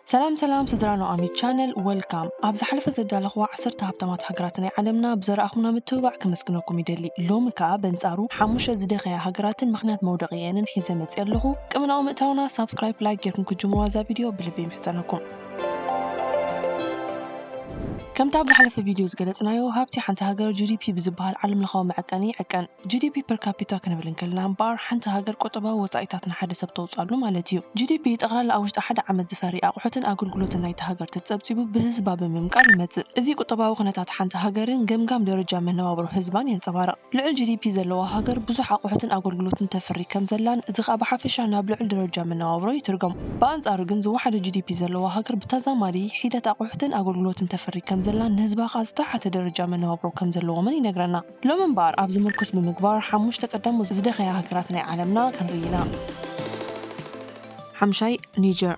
ሰላም ሰላም ስድራ ኖኣሚ ቻነል፣ ወልካም። ኣብ ዝሓለፈ ዘዳለኽዋ ዓሰርተ ሃብታማት ሃገራት ናይ ዓለምና ብዘረኣኹምና ምትብባዕ ከመስግነኩም ይደሊ። ሎሚ ከኣ በንጻሩ ሓሙሽተ ዝደኸያ ሃገራትን ምኽንያት መውደቒኤንን ሒዘ መጽየ ኣለኹ። ቅድሚ ናብኡ ምእታውና ሳብስክራይብ፣ ላይክ ጌርኩም ክጅምሩዋ እዛ ቪድዮ ብልቢ ይምሕጸነኩም። ከምቲ ኣብ ዝሓለፈ ቪድዮ ዝገለጽናዮ፣ ሃብቲ ሓንቲ ሃገር ጂ ዲ ፒ ብዝበሃል ዓለምለኻዊ መዐቀኒ ይዕቀን። ጂ ዲ ፒ ፐር ካፒታ ክንብል እንከለና እምበኣር፣ ሓንቲ ሃገር ቁጠባዊ ወጻኢታት ንሓደ ሰብ ተውጽኣሉ ማለት እዩ። ጂ ዲ ፒ ጠቕላላ ኣብ ውሽጢ ሓደ ዓመት ዝፈሪ ኣቑሑትን ኣገልግሎትን ናይታ ሃገር ተጸብጺቡ ብህዝባ ብምምቃል ይመጽእ። እዚ ቁጠባዊ ኩነታት ሓንቲ ሃገርን ገምጋም ደረጃ መነባብሮ ህዝባን የንጸባርቕ። ልዑል ጂ ዲ ፒ ዘለዋ ሃገር ብዙሕ ኣቑሑትን ኣገልግሎትን ተፍሪ ከም ዘላን፣ እዚ ኸኣ ብሓፈሻ ናብ ልዑል ደረጃ መነባብሮ ይትርጎም። ብኣንጻሩ ግን ዝወሓደ ጂ ዲ ፒ ዘለዋ ሃገር ብተዛማዲ ሒደት ኣቑሑትን ኣገልግሎትን ተፍሪ ከም ዘላን፣ ንህዝባ ኸኣ ዝተሓተ ደረጃ መነባብሮ ከም ዘለዎምን ይነግረና። ሎሚ እምበኣር ኣብዚ ምርኩስ ብምግባር ሓሙሽተ ቀዳሞት ዝደኸያ ሃገራት ናይ ዓለምና ክንርኢ ኢና። ሓምሻይ፣ ኒጀር።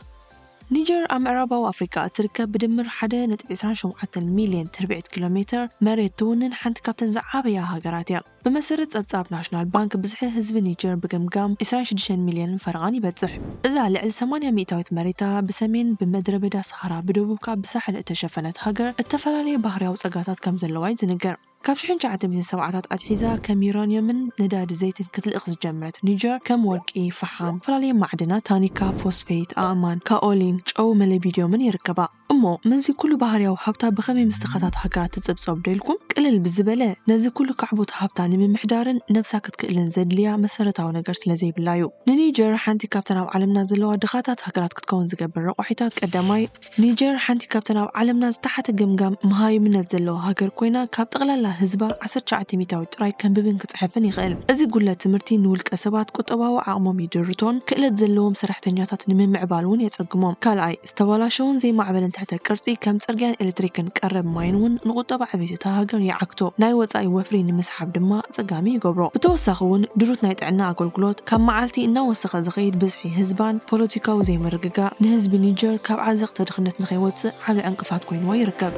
ኒጀር ኣብ ምዕራባዊ ኣፍሪቃ እትርከብ ብድምር ሓደ ነጥቢ ዕስራን ሸውዓተን ሚልዮን ትርብዒት ኪሎ ሜተር መሬት ትውንን ሓንቲ ካብተን ዝዓበያ ሃገራት እያ። ብመሰረት ጸብጻብ ናሽናል ባንክ፣ ብዝሒ ህዝቢ ኒጀር ብገምጋም ዕስራን ሽዱሽተን ሚልዮንን ፈረቓን ይበጽሕ። እዛ ልዕሊ ሰማንያ ሚእታዊት መሬታ ብሰሜን ብምድረ በዳ ሰሃራ፣ ብደቡብ ከኣ ብሳሕል እተሸፈነት ሃገር፣ እተፈላለየ ባህርያዊ ጸጋታት ከም ዘለዋ እዩ ዝንገር። ካብ ሽሕን ትሽዓተ ሚእትን ሰብዓታት ኣትሒዛ ከም ዩራንየምን ነዳዲ ዘይትን ክትልእኽ ዝጀመረት ኒጀር፣ ከም ወርቂ፣ ፈሓም፣ ዝተፈላለዩ ማዕድናት፣ ታኒካ፣ ፎስፌት፣ ኣእማን፣ ካኦሊን፣ ጨው መለቢድዮምን ይርከባ። እሞ ምስዚ ኩሉ ባህርያዊ ሃብታ ብኸመይ ምስ ድኻታት ሃገራት ትጽብጸብ ዶ ኢልኩም? ቅልል ብዝበለ፣ ነዚ ኩሉ ካዕቦት ሃብታ ንምምሕዳርን ነብሳ ክትክእልን ዘድልያ መሰረታዊ ነገር ስለ ዘይብላ እዩ። ንኒጀር ሓንቲ ካብተን ኣብ ዓለምና ዘለዋ ድኻታት ሃገራት ክትከውን ዝገብር ረቋሒታት ቀዳማይ፣ ኒጀር ሓንቲ ካብተን ኣብ ዓለምና ዝተሓተ ገምጋም መሃይምነት ዘለዋ ሃገር ኮይና፣ ካብ ጠቕላላ ህዝባ ዓሰርተ ትሽዓተ ሚእታዊት ጥራይ ከንብብን ክጽሕፍን ይኽእል። እዚ ጉድለት ትምህርቲ ንውልቀ ሰባት ቁጠባዊ ዓቕሞም ይድርቶን ክእለት ዘለዎም ሰራሕተኛታት ንምምዕባል እውን የጸግሞም። ካልኣይ፣ ዝተበላሸውን ዘይማዕበለን ትሕተ ቅርጺ ከም ጽርግያን ኤሌክትሪክን ቀረብ ማይን እውን ንቁጠባ ዕቤት እታ ሃገር ይዓግቶ። ናይ ወጻኢ ወፍሪ ንምስሓብ ድማ ኣጸጋሚ ይገብሮ። ብተወሳኺ እውን ድሩት ናይ ጥዕና ኣገልግሎት፣ ካብ መዓልቲ እናወሰኸ ዝኸይድ ብዝሒ ህዝባን ፖለቲካዊ ዘይምርግጋእ ንህዝቢ ኒጀር ካብ ዓዘቕቲ ድኽነት ንኸይወጽእ ዓቢ ዕንቅፋት ኮይንዎ ይርከብ።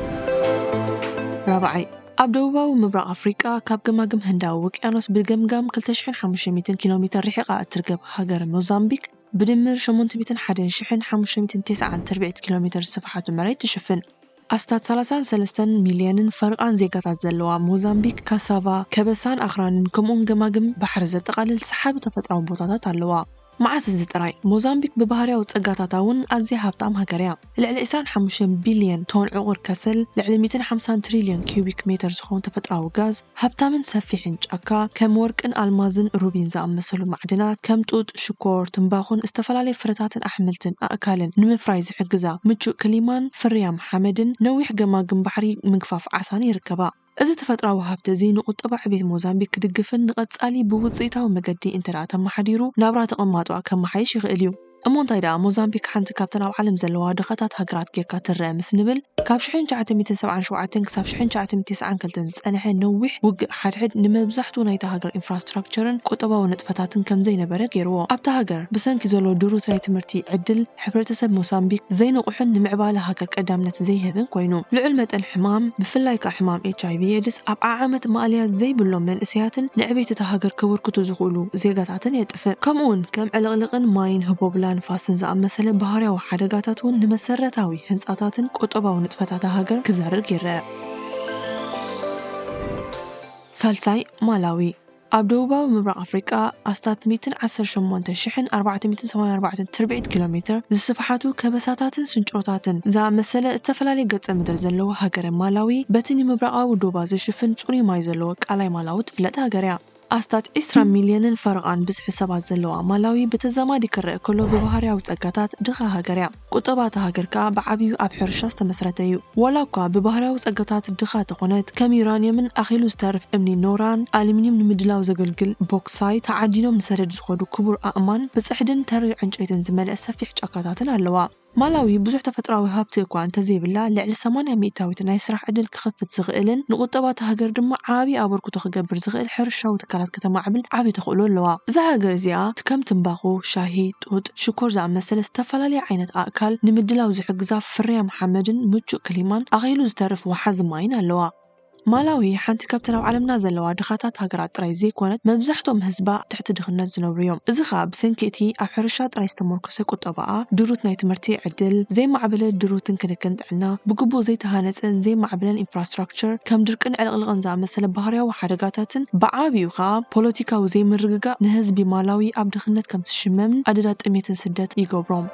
ራብዓይ፣ ኣብ ደቡባዊ ምብራቕ ኣፍሪቃ ካብ ገማግም ህንዳዊ ውቅያኖስ ብገምጋም ክልተ ሽሕን ሓሙሽተ ሚእትን ኪሎ ሜተር ርሒቓ እትርከብ ሃገር ሞዛምቢክ ብድምር ሸሞንተ ሚእትን ሓደን ሽሕን ሓሙሽተ ሚእትን ተስዓን ትርብዒት ኪሎ ሜተር ዝስፍሓቱ መሬት ትሽፍን። ኣስታት ሰላሳን ሰለስተን ሚልዮንን ፈረቓን ዜጋታት ዘለዋ ሞዛምቢክ፣ ካሳቫ፣ ከበሳን ኣኽራንን ከምኡውን ገማግም ባሕሪ ዘጠቓልል ሰሓቢ ተፈጥሮኣዊ ቦታታት ኣለዋ። መዓስ እዚ ጥራይ፣ ሞዛምቢክ ብባህርያዊ ጸጋታታ እውን ኣዝያ ሃብታም ሃገር እያ። ልዕሊ ዕስራን ሓሙሽተን ቢልዮን ቶን ዕቑር ከሰል፣ ልዕሊ ሚእትን ሓምሳን ትሪልዮን ኪዩቢክ ሜተር ዝኸውን ተፈጥሮኣዊ ጋዝ፣ ሃብታምን ሰፊሕን ጫካ፣ ከም ወርቅን ኣልማዝን ሩቢን ዝኣመሰሉ ማዕድናት፣ ከም ጡጥ፣ ሽኮር፣ ትምባኾን ዝተፈላለዩ ፍረታትን ኣሕምልትን ኣእካልን ንምፍራይ ዝሕግዛ ምቹእ ክሊማን ፍርያም ሓመድን ነዊሕ ገማግም ባሕሪ ምግፋፍ ዓሳን ይርከባ። እዚ ተፈጥሮኣዊ ሃብቲ እዚ ንቁጠባ ዕቤት ሞዛምቢክ ክድግፍን ንቐጻሊ ብውጽኢታዊ መገዲ እንተ ደኣ ተመሓዲሩ፣ ናብራ ተቐማጦኣ ከመሓይሽ ይኽእል እዩ። እሞ እንታይ ደኣ፣ ሞዛምቢክ ሓንቲ ካብተን ኣብ ዓለም ዘለዋ ድኻታት ሃገራት ጌርካ ትረአ ምስ ንብል፣ ካብ ሽሕን ትሽዓተ ሚእትን ሰብዓን ሸውዓተን ክሳብ ሽሕን ትሽዓተ ሚእትን ተስዓን ክልተን ዝጸንሐ ነዊሕ ውግእ ሓድሕድ ንመብዛሕትኡ ናይታ ሃገር ኢንፍራስትራክቸርን ቁጠባዊ ንጥፈታትን ከም ዘይነበረ ገይርዎ። ኣብታ ሃገር ብሰንኪ ዘሎ ድሩት ናይ ትምህርቲ ዕድል፣ ሕብረተሰብ ሞሳምቢክ ዘይንቑሕን ንምዕባለ ሃገር ቀዳምነት ዘይህብን ኮይኑ፣ ልዑል መጠን ሕማም፣ ብፍላይ ከኣ ሕማም ኤች ኣይ ቪ ኤድስ፣ ኣብ ዓዓመት ማእለያ ዘይብሎም መንእሰያትን ንዕቤት እታ ሃገር ከበርክቱ ዝኽእሉ ዜጋታትን የጥፍእ። ከምኡውን ከም ዕልቕልቕን ማይን ህቦብላ ንፋስን ዝኣመሰለ ባህርያዊ ሓደጋታት እውን ንመሰረታዊ ህንጻታትን ቁጠባዊ ንጥፈታት ሃገር ክዘርግ ይረአ። ሳልሳይ፣ ማላዊ። ኣብ ደቡባዊ ምብራቕ ኣፍሪቃ ኣስታት ሚእትን ዓሰርተ ሸሞንተ ሽሕን ኣርባዕተ ሚእትን ሰማንያን ኣርባዕተን ትርብዒት ኪሎ ሜተር ዝስፍሓቱ ከበሳታትን ስንጭሮታትን ዝኣመሰለ እተፈላለየ ገጸ ምድሪ ዘለዋ ሃገረ ማላዊ፣ በቲ ንምብራቓዊ ዶባ ዝሽፍን ጽሩይ ማይ ዘለዎ ቃላይ ማላዊ ትፍለጥ ሃገር እያ። ኣስታት ዕስራ ሚልዮንን ፈረቓን ብዝሒ ሰባት ዘለዋ ማላዊ ብተዛማዲ ክረአ ከሎ ብባህርያዊ ጸጋታት ድኻ ሃገር እያ። ቁጠባ እታ ሃገር ከኣ ብዓብዩ ኣብ ሕርሻ ዝተመስረተ እዩ። ዋላ እኳ ብባህርያዊ ጸጋታት ድኻ ተኾነት፣ ከም ዩራንየምን ኣኺሉ ዝተርፍ እምኒ ኖራን፣ ኣሉሚንየም ንምድላው ዘገልግል ቦክሳይት፣ ተዓዲኖም ንሰደድ ዝኸዱ ክቡር ኣእማን፣ ብጽሕድን ተሪር ዕንጨይትን ዝመልአ ሰፊሕ ጫካታትን ኣለዋ። ማላዊ ብዙሕ ተፈጥሮኣዊ ሃብቲ እኳ እንተዘይብላ፣ ልዕሊ ሰማንያ ሚእታዊት ናይ ስራሕ ዕድል ክኸፍት ዝኽእልን ንቁጠባ እታ ሃገር ድማ ዓቢ ኣበርክቶ ክገብር ዝኽእል ሕርሻዊ ትካላት ከተማዕብል ዓቢ ተኽእሎ ኣለዋ። እዛ ሃገር እዚኣ ከም ትምባኾ፣ ሻሂ፣ ጡጥ፣ ሽኮር ዝኣመሰለ ዝተፈላለየ ዓይነት ኣእካል ንምድላው ዝሕግዛ ፍርያም ሓመድን ምቹእ ክሊማን ኣኺሉ ዝተርፍ ወሓዚ ማይን ኣለዋ። ማላዊ ሓንቲ ካብተን ኣብ ዓለምና ዘለዋ ድኻታት ሃገራት ጥራይ ዘይኮነት፣ መብዛሕትኦም ህዝባ ኣብ ትሕቲ ድኽነት ዝነብሩ እዮም። እዚ ኸኣ ብሰንኪ እቲ ኣብ ሕርሻ ጥራይ ዝተመርኮሰ ቁጠባኣ፣ ድሩት ናይ ትምህርቲ ዕድል፣ ዘይማዕበለ ድሩትን ክንክን ጥዕና፣ ብግቡእ ዘይተሃነጸን ዘይማዕበለን ኢንፍራስትራክቸር፣ ከም ድርቅን ዕልቕልቕን ዝኣመሰለ ባህርያዊ ሓደጋታትን፣ ብዓቢኡ ኸኣ ፖለቲካዊ ዘይምርግጋእ ንህዝቢ ማላዊ ኣብ ድኽነት ከም ዝሽመምን ኣደዳ ጥሜትን ስደት ይገብሮም።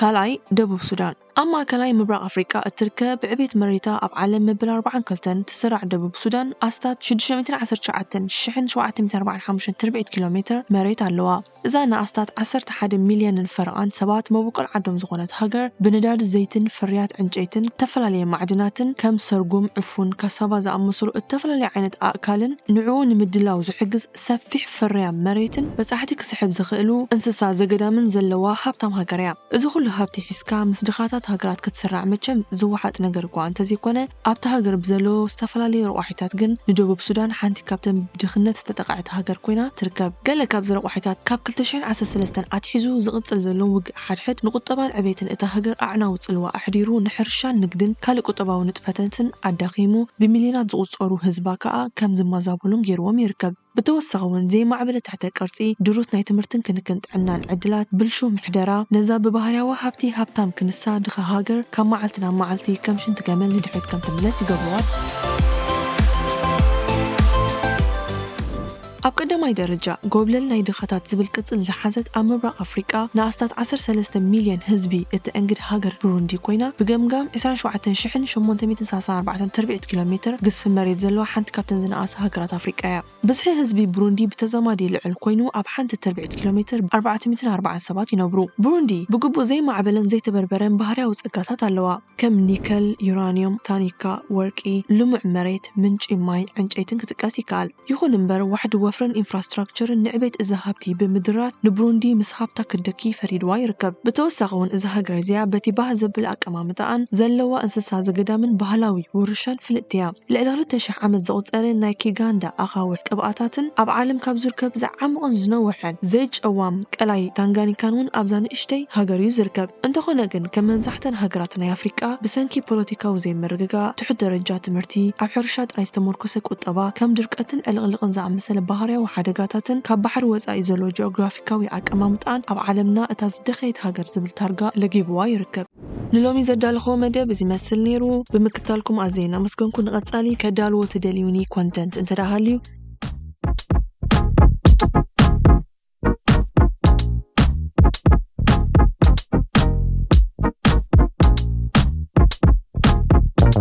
ካልኣይ፣ ደቡብ ሱዳን። ኣብ ማእከላይ ምብራቕ ኣፍሪቃ እትርከብ፣ ብዕቤት መሬታ ኣብ ዓለም መበል ኣርባዓን ክልተን ትስራዕ ደቡብ ሱዳን፣ ኣስታት ሽዱሽተ ሚእትን ዓሰርተ ትሽዓተን ሽሕን ሸውዓተ ሚእትን ኣርባዓን ሓሙሽተን ትርብዒት ኪሎ ሜትር መሬት ኣለዋ። እዛ ንኣስታት ዓሰርተ ሓደ ሚልዮንን ፈረቓን ሰባት መበቆል ዓዶም ዝኾነት ሃገር፣ ብነዳዲ ዘይትን ፍርያት ዕንጨይትን፣ ዝተፈላለየ ማዕድናትን፣ ከም ሰርጉም፣ ዕፉን፣ ካሳቫ ዝኣመሰሉ እተፈላለየ ዓይነት ኣእካልን ንዕኡ ንምድላው ዝሕግዝ ሰፊሕ ፍርያም መሬትን በጻሕቲ ክስሕብ ዝኽእሉ እንስሳ ዘገዳምን ዘለዋ ሃብታም ሃገር እያ። እዚ ኩሉ ሃብቲ ሒዝካ ምስ ድኻታት ሃገራት ክትስራዕ መቸም ዝወሓጥ ነገር እኳ እንተዘይኮነ፣ ኣብታ ሃገር ብዘሎ ዝተፈላለዩ ረቋሒታት ግን ንደቡብ ሱዳን ሓንቲ ካብተን ብድኽነት ዝተጠቕዐት ሃገር ኮይና ትርከብ። ገለ ካብዚ ረቋሒታት ካብ ክልተ ሽሕን ዓሰርተ ሰለስተን ኣትሒዙ ዝቕጽል ዘሎ ውግእ ሓድሕድ ንቁጠባን ዕቤትን እታ ሃገር ኣዕናዊ ጽልዋ ኣሕዲሩ፣ ንሕርሻን ንግድን ካልእ ቁጠባዊ ንጥፈታትን ኣዳኺሙ፣ ብሚልዮናት ዝቑጸሩ ህዝባ ከኣ ከም ዝመዛበሎም ገይርዎም ይርከብ። ብተወሳኺ እውን ዘይማዕበለ ትሕተ ቅርጺ፣ ድሩት ናይ ትምህርትን ክንክን ጥዕናን ዕድላት፣ ብልሹ ምሕደራ፣ ነዛ ብባህርያዊ ሃብቲ ሃብታም ክንሳ ድኻ ሃገር ካብ መዓልቲ ናብ መዓልቲ ከም ሽንቲ ገመል ንድሕሪት ከም ትምለስ ይገብርዋ። ኣብ ቀዳማይ ደረጃ፣ ጎብለል ናይ ድኻታት ዝብል ቅጽል ዝሓዘት ኣብ ምብራቕ ኣፍሪቃ ንኣስታት ዓሰርተ ሰለስተ ሚልዮን ህዝቢ እተእንግድ ሃገር ብሩንዲ ኮይና፣ ብገምጋም ዕስራን ሸውዓተን ሽሕን ሸሞንተ ሚእትን ሰላሳን ኣርባዕተን ትርብዒት ኪሎ ሜትር ግዝፊ መሬት ዘለዋ ሓንቲ ካብተን ዝነኣሳ ሃገራት ኣፍሪቃ እያ። ብዝሒ ህዝቢ ብሩንዲ ብተዛማዲ ልዑል ኮይኑ፣ ኣብ ሓንቲ ትርብዒት ኪሎ ሜትር ኣርባዕተ ሚእትን ኣርባዓን ሰባት ይነብሩ። ብሩንዲ ብግቡእ ዘይማዕበለን ዘይተበርበረን ባህርያዊ ጸጋታት ኣለዋ፣ ከም ኒከል፣ ዩራንዮም፣ ታኒካ፣ ወርቂ፣ ልሙዕ መሬት፣ ምንጪ ማይ፣ ዕንጨይትን ክጥቀስ ይከኣል። ይኹን እምበር፣ ዋሕዲ ወፍርን ኢንፍራስትራክቸርን ንዕቤት እዚ ሃብቲ ብምድራት ንብሩንዲ ምስ ሃብታ ክደኪ ፈሪድዋ ይርከብ። ብተወሳኺ እውን፣ እዛ ሃገር እዚኣ በቲ ባህ ዘብል ኣቀማምጣኣን ዘለዋ እንስሳ ዘገዳምን ባህላዊ ውርሻን ፍልጥቲ እያ። ልዕሊ ክልተ ሽሕ ዓመት ዘቑጸረ ናይ ኪጋንዳ ኣኻውሕ ቅብኣታትን ኣብ ዓለም ካብ ዝርከብ ዝዓሙቕን ዝነውሐን ዘይጨዋም ቀላይ ታንጋኒካን እውን ኣብዛ ንእሽተይ ሃገር እዩ ዝርከብ። እንተኾነ ግን፣ ከም መብዛሕተን ሃገራት ናይ ኣፍሪቃ፣ ብሰንኪ ፖለቲካዊ ዘይምርግጋእ፣ ትሑት ደረጃ ትምህርቲ፣ ኣብ ሕርሻ ጥራይ ዝተመርኮሰ ቁጠባ፣ ከም ድርቀትን ዕልቕልቕን ዝኣመሰለ ባህርያዊ ሓደጋታትን ካብ ባሕሪ ወጻኢ ዘሎ ጂኦግራፊካዊ ኣቀማምጣን ኣብ ዓለምና እታ ዝደኸየት ሃገር ዝብል ታርጋ ለጊብዋ ይርከብ። ንሎሚ ዘዳለኹዎ መደብ እዚ ይመስል ነይሩ። ብምክታልኩም ኣዝየ እናመስገንኩ፣ ንቐጻሊ ከዳልዎ ትደልዩኒ ኮንተንት እንተ ደኣ ሃልዩ፣